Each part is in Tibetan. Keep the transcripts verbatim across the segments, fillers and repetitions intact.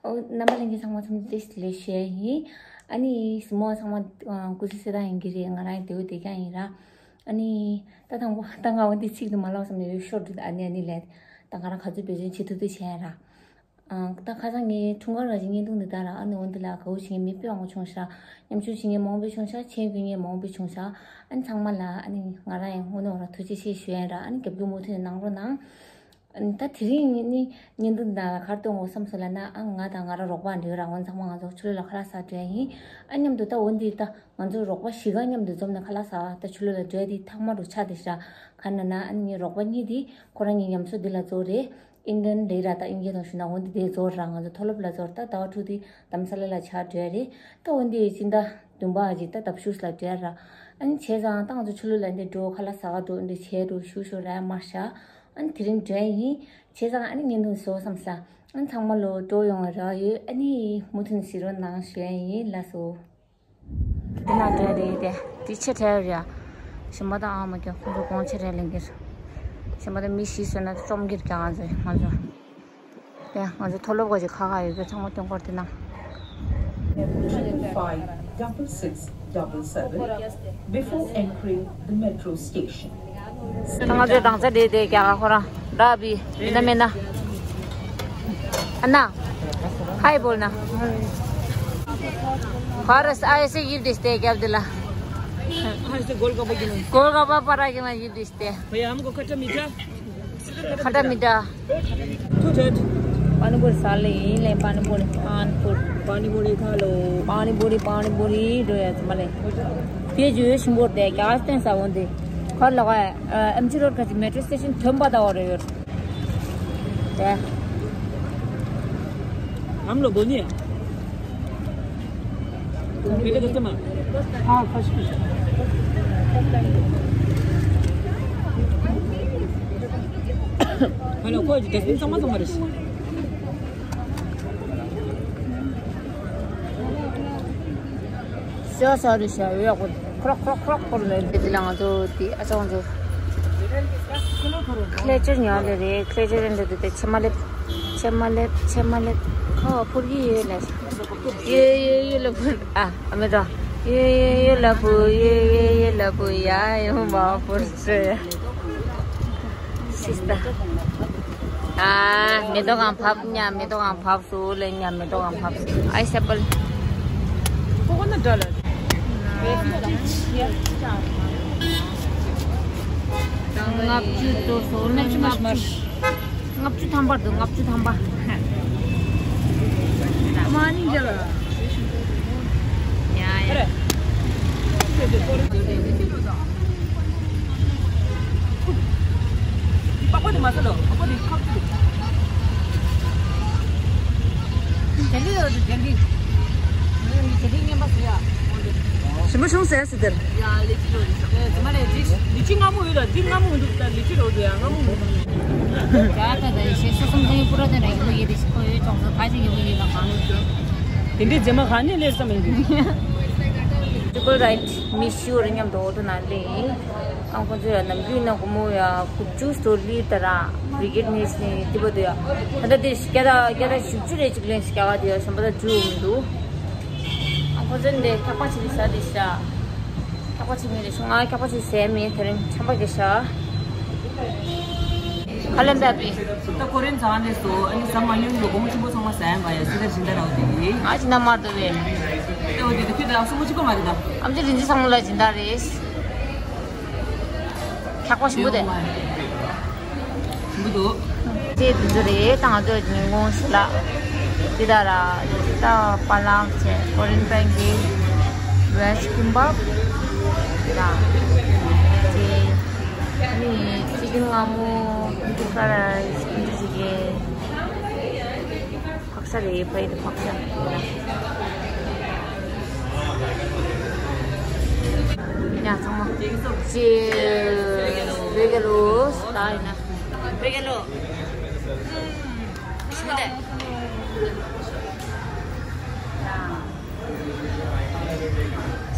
ཨོ། རྣམ་པ་ལྷན་རྒྱས་ཚང་མ་འཚམས་འདྲི་བཀྲ་ཤིས་བདེ་ལེགས་ཞུ་ཡ་ཡིན། ཨ་ནི་གཟིགས་མོ་བ་ཚང་མ་སྐུ་གཟུགས་གསལ་ཐང་ཡིན་གྱི་རེད། ང་རང་ཡང་བདེ་པོ་བདེ་རྐྱང་ཡིན་ར། ཨ་ནི་ད་དང་པོ་ད་ང་འོ་འདི་ཚིག་དེ་མ་ལབ་བསམ་ནས་ཡོད་ཤོར་འདུག་ཨ་ནི་ཨ་ནི་ལས་ད་ང་རང་ག་ཚོད་འབད་བརྩོན་བྱེད་ཐུབ་ཐུབ་བྱས་ཡ་ར། ཨང་། ད་ཁ་སང་ངའི་འཁྲུངས་སྐར་ག་ཅིག་བརྙན་ཐུང་འདི་ལྟར་ཨ་ནི་འོ་འདི་ལ་དགའ་བོ་བྱེད་མཁན་མི་དཔེ་མང་པོ་བྱུང་ཤག་མཉམ་ཞུགས་བྱེད་མཁན་མང་པོ་བྱུང་ཤག་མཆན་འབུལ་མཁན་མང་པོ་བྱུང་ཤག་ཨ་ནི་ཚང་མ་ལ་ཨ་ནི་ང་རང་ཡང་དངོས་གནས་ང་རང་ཐུགས་རྗེ་ཆེ་ཞུ་ཡ་ཡིན་ར། ཨ་ནི་རྒྱབ་སྐྱོར་མུ་མཐུད་ནས་གནང་རོགས་གནང་། ཨ་ནི་ད་དེ་རིང་ངས་ནི་བརྙན་ཐུང་འདི་ནང་ལ་ག་རེ་སྟོན་དགོས་བསམ་སོང་ལབ་ན། ཨ་ང་དང་ང་རང་རོགས་པ་འདྲ་ཡོད་ར། འོ་ཚང་མ་ང་ཚོ་ཆུ་ལོག་ལ་ཁ་ལག་ཟ་འགྲོ་ཡ་ཡིན། ཨ་མཉམ་དུ་ད་འོ་འདི་ད་ང་ཚོ་རོགས་པ་བཞི་ཀ་མཉམ་དུ་འཛོམས་ནས་ཁ་ལག་ཟ་ད་ཆུ་ལོག་ལ་འགྲོ་ཡ་དེ་ཐོག་མ་རུ་ཆགས་བསྡད་ཤག་ག་རེ་ན་ན་ཨ་ནི་ངའི་རོགས་པ་གཉིས་དེ་ཁོ་རང་གཉིས་ཉམས་གསོ་འདི་ལ་འཛུལ་རེད། ཨིན་ཌན་རེད་ར། ད་ཨིན་སྐད་ཐོག་ཞུས་ན་འོ་འདི་དེ་འཛུལ་ར། ང་ཚོ་མཐོ་སློབ་ལ་འཛུལ། ད་ཟླ་བ་དྲུག་དེ་དྷ་རམ་ས་ལ་ལ་ཆགས་འགྲོ་ཡ་རེད། ད་འོ་འདི་སྤྱི་ཟླ་བདུན་པ་ཅིག་ད་ཟླ་བཞུགས་ལ་འགྲོ་ཡ་ར། ཨ་ནི་བྱས་ཙང་ད་ང་ཚོ་ཆུ་ལོག་ལ་འདི་འགྲོ་ཁ་ལག་ཟ་ག་འགྲོ་འདི་བྱས་འགྲོ་ཞུ་ཞུ་ར་མར་ཤག་ཨ་ནི་དེ་རིང་འགྲོ་ཡ་ཡིན། བྱས་ཙང་ཨ་ནི་བརྙན་ཐུང་བཟོ་བསམ་ས། ཨ་ནི་ཚང་མ་ལོ་འགྲོ་ཡོང་བ་རག་ཡོད། ཨ་ནི་མུ་མཐུད་ནས་གཟིགས་རོགས་གནང་ཞུ་ཡ་ཡིན། ལགས་སོ། འདི་ན་འདྲ་རེད་དེ། འདི་ཆེ་དྲགས་རེད་ཡ། གཞན་པ་དང་ཨ་མ་ཀྱང་ཁོང་ཚོ་གོང་ཆེ་རེད་ལེན་གྱི་རེད། གཞན་པ་དང་མི་བཞི་བཟོས་ན་བཅོམ་གྱི་རེད་ཀྱང་ང་ཚོ་ང་ཚོ། དེ་ང་ཚོ་མཐོ་སློབ་ག་ཅིག་ཁ་ཁ་ཡོད་པའི་ཚང་མ་སྟོན་སྐོར་དེ་ན། Two five double six double seven before entering the metro station. ང་ཚོའི་དང་ཚ་འདྲེས་དེ་རྒྱ་གར་ཁོ་རང་འདྲ་བི་མི་ན་མི་ན། ཨ་ན། ཧའི་བོལ་ན། भारत ऐसे गिर दिसते हैं क्या अब्दुल्ला? ऐसे गोलगप्पा गिर दिसते। गोलगप्पा पराठा गिर दिसते। भैया हमको खट्टा मीठा। खट्टा मीठा। पानी पूरी साले ले पानी पूरी पानी पूरी पानी पूरी खा लो। पानी पूरी पानी पूरी जो है तुम्हारे। ये जो है शिमला दे क्या आते हैं सावन दे। घर लगा है। एमजी रोड का मेट्रो स्टेशन थम पता हो रहे हो। हम लोग बोलिए। बेटा कस्टमर। हाँ फर्स्ट। हेलो कोई दस मिनट समझ हमारे। ཤ་ཤ་རེད་ཤ་ཡོད་ཡག་པོ་ཁོ་ར་ཁོ་ར་ཁོ་ར་ཁོ་ར་ལས། དེ་ལ་ང་ཚོ་དེ་ཨ་ཅག་ང་ཚོ་ཁ་ལེ་ཅར་ཉོ་ལེ་རེད། ཁ་ལེ་ཅར་རེད་འདྲ་འདུག་དེ་ཕྱེ་མ་ལེབ་ཕྱེ་མ་ལེབ་ཕྱེ་མ་ལེབ་ཁ་བ་ཕུར་གི་ཡོད་ལ་ཡོད་ཡོད་ཡོད་ལ་ཕུར་ཨ་ཨ་མེ་ཏོག་ཡོད་ཡོད་ཡོད་ལ་ཕུར་ཡོད་ཡོད་ཡོད་ལ་ཕུར་ཡ་ཡོད་མ་ཕུར་ཟེར། སིས་ཏ། ཨ། མེ་ཏོག་གང་ཕབ་ཉ་མེ་ཏོག་གང་ཕབ་སུ་ལེ་ཉ་མེ་ཏོག་གང་ཕབ་སུ། ཨའི་སེ་པལ། ཀོ་ཀོ་ནཊ་ཌོ་ལར། ལྔ་བཅུ་དོ་སོ་ལེ་ལྔ་བཅུ། ལྔ་བཅུ་ཐམ་པ་འདུག་ལྔ་བཅུ་ཐམ་པ། མ་ནི་འཇལ། ཡ་ཡ། པགས་པ་དེ་མ་ཟ་ལོ། པགས་པ་དེ་ཁག་ཅིག་འདུག་དེ་འདྲ་ཡོད་འདུག་དེ་འདྲ། དེ་འདྲ་ངན་པ་ཟེར་ཡ། ཞིམ་པོ་བྱུང་ཟེར་སི་དེར། ཡ་ལི་ཅི་རོ་ལི་ཅི། ཨེ་ཙི་མ་རེད། ལི་ཅི་ལི་ཅི་མངར་མོ་ཡོད་ལ་འདི་མངར་མོ་མི་འདུག་ད་ལི་ཅི་རོ་འདུག་ཡ་མངར་མོ་མི་འདུག་ད་ད་ད་ཡེ་ཤེས་སོ་སོ་འདི་པུ་ར་དེ་འདྲ་ཡོད་ཡོད་རེད། ཁོ་ཡོད་ཅོག་ཙེ་ཕ་ཅིག་ཡོད་ཡོད་ལ་གང་། དེ་འདྲའི་རྫས་མ་ག་ནས་སླེབས་ས་མིན་འདུག Triple Ride མི་ཤི་བར་མཉམ་དུ་འོ་དོ་ན་ལེ། ཨང་ཁོ་ཚོ་ཡང་ནམ་རྒྱུན་ན་སྒོར་མོ་ཡང་དགུ་བཅུ་སྟོར་ལི་ལྟར་ར་བི་གེ་ཊི་ནེ་ཤི་ནི་ཏི་པ་དུ་ཡ། ད་ལྟ་དེ་བརྒྱ་དང་བརྒྱ་དང་བཞི་བཅུ་རེ་གཅིག་ལེན་ཞིག་རྒྱ་གར་དུ་ཡ་གཞན་པ་དང་འཇུ་འོང་འདུག་ཨང་ཁོ་ཚོ་འདི་ཐག་པ་ཆེ་ལི་ས་དེ་ཤ། ཐག་པ་ཆེ་མི་རེ་ཤོ་ང་ཐག་པ་ཆེ་ཟས་མེད་དེ་རིང་ཆམ་པ་གེ་ཤ། ཁ་ལེན་པ་པི། ད་ཀོ་རེན་ཚང་ལས་སོ་ཨ་ནི་ཟ་མ་ཉུང་ལོ་སྒོར་མོ་ཆེན་པོ་ཚང་མ་ཟ་ཡང་ག་ཡ་སི་ད་སྦྱིན་བདག་ར་བ་དེ་གི། ཨ་ཅི་ན་མར་དུ་བས། ཨེ་འོ་དེ་དེ་ཁྱོད་ད་སུ་མོ་གཅིག་པ་མ་རེད་ད། ཨམ་ཅི་རིན་ཅི་ཚང་མ་ལ་སྦྱིན་བདག་རེད། ཁྱག་པ་ཞིམ་པོ་དེ། ཞིམ་པོ་འདུག་ཅེས་དེ་ཚོ་རེད། ད་ང་ཚོ་ཉིན་གུང་ཞིག་ལ་དེ་ད་ར་ད་པ་ལག་བྱས་ཀོ་རེན་པན་གི་ཝེ་ཇི་ཀིམ་པབ་དེ་ད་དེ་ནི་ཅི་ཀིན་མངར་མོ་ཀིན་ཀ་ར་ཀིན་ཅི་ཅི་གེ་ཕག་ས་རེད། ཕ་ཡི་དུ་ཕག་ས། ཡ་ཚང་མ། ཅི་བེ་ག་ལོ་ད་ཡིན་ན། བེ་ག་ལོ། ཞིམ་དེ།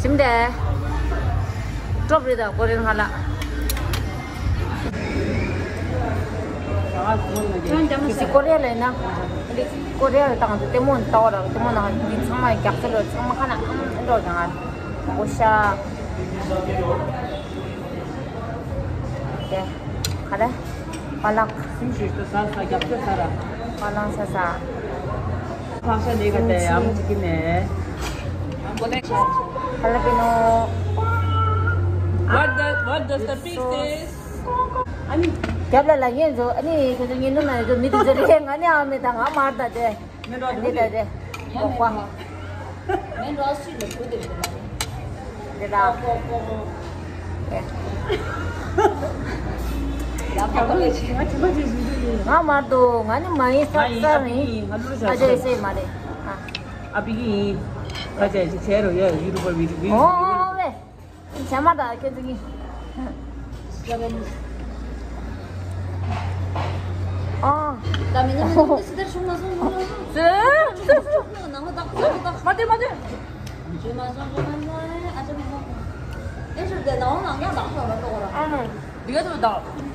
ཞིམ་དེ། ཀྲོབ་རེད་ད་ཀོ་རེན་ཧ་ལ། ཁྱོད་འདི་ཀོ་རི་ཡ་ལ་ཡིན་ན། འདི་ཀོ་རི་ཡ་ལ་བཏང་དུས་ལྟད་མོ་ལྟ་བ་ར། ལྟད་མོ་ནང་འདི་ཚང་མ་རྒྱག་ས་རེད། ཚང་མ་ཁ་ན་ཨམ་ཨེ་འགྲོ་ཀྱང་ཨ། ཨོ་ཤ། དེ། ག་རེ། པ་ལག་སིམ་ཞིག་ཏུ་ཟ་ཟ་རྒྱབ་ཆ་ཟ་ར། པ་ལང་ཟ་ཟ། ཕག་ཤ་ནི་ག་དེ་ཡམ་ཅིག་གི་ནས། ཧ་ལ་པི་ནོ། What the, what does the pig taste? ཨ་ནི། རྒྱབ་ལ་ལ་ངན་ཚོ། ཨ་ནི་ཁྱོད་ཚོ་ཉིན་དུ་ན་ཡོད་མི་དེ་ཚོ་རེད། ང་ནི་ཨ་མེད་ད། ང་མར་ད་དེ། མེ་འགྲོ་འདི་ལྟ་སྟེ། ཀོ་ཀོ། མེ་འགྲོ་སུས་ལ་བུ་དེ་བྱེད་མ་རེད། འདི་ལ། ཀོ་ཀོ་ཀོ། ཨེ། ཡ་ཀོ་ཀོ་ལས་བྱེད། ང་ཅི་མ་བྱེད་ཞུ་རྒྱུ་ཡིན། ང་མ་འདུག་ང་ནི་མ་ཡིན་ས་ང་ཡིན་ས་ཨ་ཕི་ཡིན། ང་ལུས་ཨ་ཅེ་ཟེར་མ་རེད། ཨ། ཨ་ཕི་ཡིན། ཨ་ཅེ་ཅིག་བྱས་རོགས་ཡ། ཡུ་ཊུབ་པར་བི་ཌི་ཡོ། ཨོ་ཝེ། བྱས་མ་ད་ཁྱེད་ཚོ་གཉིས། ཨ། ད་མི་ཉམས་མི་སི་ཏར་ཤུགས་མ་སོང་། ཤུགས་མ་སོང་། ཟེར། ཤུགས་མ་སོང་། ནང་ལ་བཏགས། ནང་ལ་བཏགས། མ་དེ་མ་དེ། ཤུགས་མ་སོང་། ཤུགས་མ་སོང་། ཨ་ཅག་མ་སོང་། ཨེ་ཤུ་དེ་ནང་ལ་ཡང་བཏགས་ཐོག་ལ་གཏོགས་ར། ཨ། འདི་ག་ཚོད་བཏགས།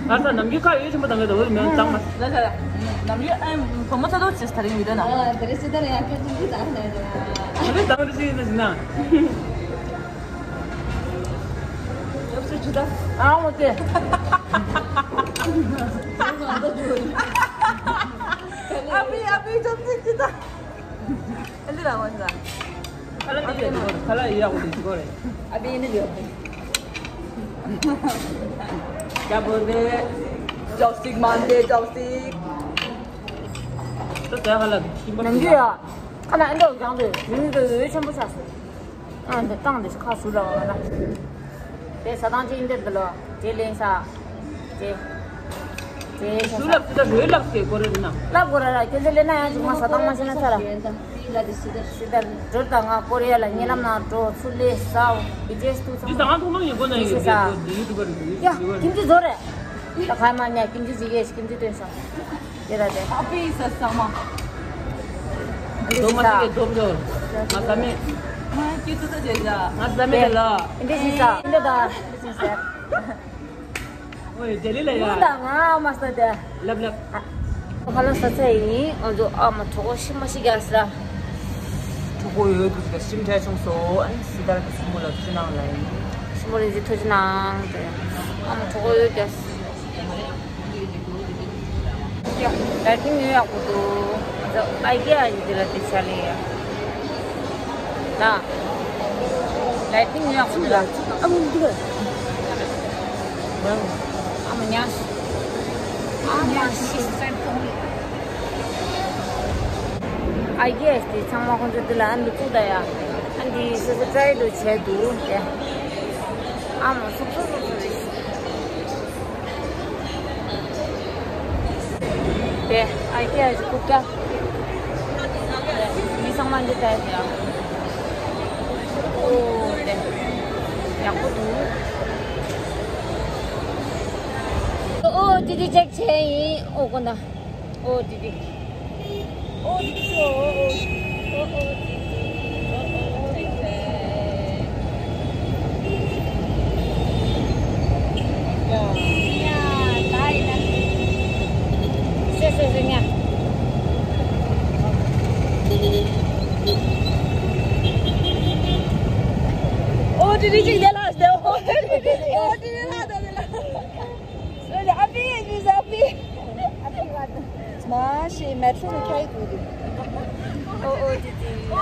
ང་ཚོ་ནམ་རྒྱུན་ཁ་ཡོད་ཆེན་པོ་དང་ག་དོ་མེད་གཙང་མ། ལ་ལ་ལ། ནམ་རྒྱུན་ཨེ་བུ་མོ་ཚ་དོ་ཆེ་ས་དེ་རིང་ཡོད་ན། ཨ། དེ་རེ་སི་ཏར་ཡང་ཁྱེད་ཚོ་འདི་བཏགས་ནས་ར། ཨ་ནི་བཏགས་འདི་ཞིག་ཡིན་ན་ཞིག་ན། ཡོབ་སུ་ཇུ་ད། ཨ་མོ་ཏེ། ཨ་པི་ཨ་པི་ཅོབ་སི་ཇུ་ད། ཨ་ལི་ར་ཝན་ཟ། ཁ་ལ་ཡི་ཡ་གོ་རེ། ཁ་ལ་ཡི་ཡ་གོ་རེ་ཅི་གོ་རེ། ཨ་པི་ཡི་ནི་ཡོ། ཅོབ་སི་ཊིག་མན་ཏེ་ཅོབ་སི་ཊིག། ཏོ་ཏ་ཁ་ལ་ཤིམ་པ། ནང་གི་ཡ། ཁ་ན་ཨན་དོ་ཀྱང་དེ་མིང་དེ་ཡོད་ཆེན་པོ་ཆགས་སོང་། ཨ་འདི་བཏང་དེ་ཁ་ཟུར་ལ་བ་ན། དེ་ཟ་སྟངས་ཅིག་འདིར་འདི་ལོ། དེ་ལེན་ས། དེ། དེ་ཤ་ཤ། ལབ་ཟེར་ད་རོས་ལབ་ཟེར་གོ་རེད་ན། ལབ་དགོས་ར་ར། ཁྱོད་ཚོ་ལེན་ན་ཡང་ཅིག་མ་ཟ་སྟངས་མ་ཤེས་ན་ཚ་ར། ལ་དེ་སི་ད། སི་ད་འགྲོ་ད། ང་ཀོ་རི་ཡ་ལ་ཉེ་ལམ་ན་འགྲོ་ཚུར་ལེན་ས། བི་ཇེ་སི་ཐུག་ཚང་མ། ད་ང་ཐུག་ནམ་ཡིན་གོ་ན་ཡིན་ཡུ་ཊུབ་པར་ཡུ་ཊུབ་པར་ཡིན། ཡ་ཀིམ་ཅི་བཟོ་རེད། ད་ཁ་མ་ཉ་ཀིམ་ཅི་ཅིག་ཡེ་ཀིམ་ཅི་སྟོན་ས། དེ་ལ་དེ། ཨ་ཕི་ས་ས་མ། འདི་རྡོ་མ་ས་ཀྱི་རྡོ་རྡོ། ང་ས་མེད། ང་སྐྱིད་ཚོད་ཚོད་བྱེད་བྱ། ང་ས་མེད་ལ། འདི་ཞིག་ས། འདི་ད། འདི་ཞིག་ས། ཨོ་ཡ་ལྡི་ལི་ལ་ཡ། ད་ང་མ་ས་དེ། ལབ་ལབ། ཁ་ལ་ས་ས་ཡིན། ཨ་ཛོ་ཨ་མ་གྲོགས་ཤི་མ་ཤི་རྒྱ་ས། གྲོགས་པོ་ཡོད་དུས་ཀ་སིམ་ཁྲལ་བྱུང་སོ། ཨ་ནི་སི་ཏར་གི་སྲིན་མོ་ལ་ཚུར་ནང་ལ་ཡིན། སྲིན་མོ་ལ་ཡིན་ཚུལ་ཐུགས་ཀྱི་ནང་དེ། ཨ་མ་གྲོགས་པོ་ཡོད་རྒྱ་ས། ལའི་ཊིང་ཡོད་ཡག་པོ་འདུག་ཨ་ཙི་ཨའི་ཀེ་ཨ་ཡི་འདི་ལ་དེ་ཆ་ལེ་ཡ། ད། ལའི་ཊིང་ཡོད་ཡག་པོ་འདུག་ཨ་མ་འདི་ལ། ཨ་མ་ཉ། ཨ་མ་ཤི། ཨའི་ཀེ་ཨ་ཡི་དེ་ཚང་མ་ཁོང་ཚོ་འདི་ལ་ཨ་འདི་བཙུགས་ད་ཡ། ཨ་འདི་སོ་སོ་ཊ་རའི་འདྲ་བྱས་འདུག་དེ། ཨ་མ་སོ་སོ་སོ་སོ་རེད། དེ་ཨའི་ཀེ་ཨ་ཡི་ཀུ་ཀ། མི་ཚང་མ་འདི་ལྟ་ཡ། ཨོ་དེ་ཡག་པོ་འདུག་ཨོ་དེ་དེ་ཅེག་བྱས་ཡིན། ཨོ་གོ་ན། ཨོ་དེ་དེ། ཨོ་དེ་དེ་ཨོ་ཨོ་ཨོ་ཨོ་དེ་དེ། ཨོ་དེ་དེ་ཅིག་དེ་ལ་ཨོ་དེ་དེ་ཨོ་དེ་དེ་ལ་དེ་ལ། ཨ་ཕི་ཨ་ཕི། མ་ཤེས་མེ་ཊྲོ་ནས་ཁྱེར་དགོས་འདུག་ཨོ་ཨོ་ཅི་ཅི། མ་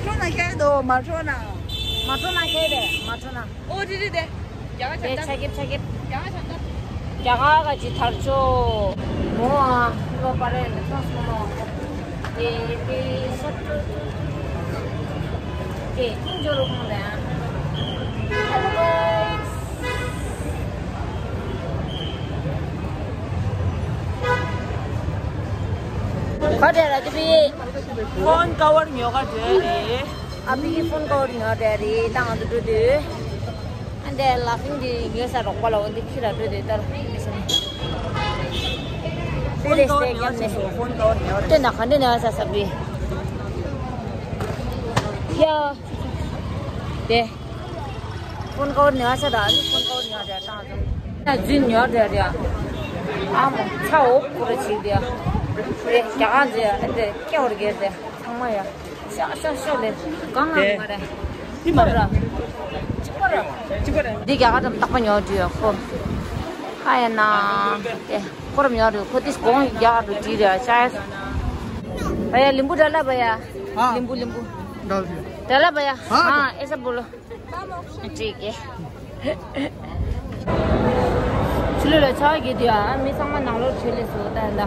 ཊྲོ་ནས་ཁྱེར་འདུག་མ་ཊྲོ་ནས། མ་ཊྲོ་ནས་ཁྱེར་དེ་མ་ཊྲོ་ནས། ཨོ་ཅི་ཅི་དེ། རྒྱ་གར་དེ་ཆ་ཁེབས་ཆ་ཁེབས། རྒྱ་གར་ག་ཅི་ཐར་ཆོ། མོ་ཨ་ལོ་པ་རེ་ནས་ཐོང་སོང་མོ། དེ་དེ་ཤ་ཏུ་ཏུ། དེ་ཐུང་ཇོ་རུ་ཁོང་དེ། ག་འདྲ་ར་དེ་བི། ཕོན་ཀ་བར་ཉོ་ག་འདྲ་རེད། ཨ་བི་གི་ཕོན་ཀ་བར་ཉོ་འདྲ་རེད། ད་ང་ཚོ་འགྲོ་དུས། ཨ་འདྲ་ལ་ཕིང་འདི་ཉོ་ས་རོགས་པ་ལ་འོ་འདི་ཁྱི་ར་འགྲོ་དུས་ལྟར་ཕིང་འདི་སོང་། དེ་རེད་སེ་ཉམས་ནས། ཕོན་ཀ་བར་ཉོ་རེད། དེ་ན་ག་འདྲ་ཉོ་ས་ས་བི། ཡ། དེ། ཕོན་ཀ་བར་ཉོ་ས་ད་ཨ་ནི་ཕོན་ཀ་བར་ཉོ་འདྲ་ད་ང་ཚོ། ན་རྫུན་ཉོ་འདྲ་རེད། ཨ་མ་ཚ་འོ་ཁུ་ར་ཅིག་དེ། དེ་རྒྱ་གར་ཅིག་དེ་སྐྱེ་བར་གས་དེ་ཚང་མ་ཡ། ཤོག་ཤོག་ཤོག་ལེ། གང་ང་དེ་མ་རེད། ཅི་མ་རེད། ཅི་མ་རེད། ཅི་མ་རེད། འདི་རྒྱ་གར་དམ་བཏགས་པ་ཉོ་དུས་ཡ་ཁོ། ཧ་ཡ་ན། དེ་ཁོ་རམ་ཉོ་དུས་ཁོ་དེ་གོང་རྒྱ་གར་དུ་བྲིས་རེད་ཤ་ཡ། བ་ཡ་ལིམ་བུ་ཌ་ལ་བ་ཡ། ཨ། ལིམ་བུ་ལིམ་བུ། ཌ་ལ་བ་ཡ། ཨ། ཨ་ཨེ་ས་བོ་ལོ། འགྲིག་གི། ཕྱི་ལོགས་ལ་ཆར་པ་རྒྱག་དུས་ཨ་མི་ཚང་མ་ནང་ལོགས་ཁྲིད་ལས་སུ་ད་ལ།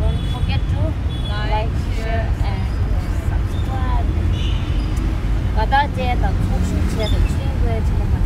Don't forget to like, share and subscribe. ག་ད་བཅས་དང་ཚོགས་ཞུགས་བྱས་དང་ཆོས་འགོད་བྱས་དང་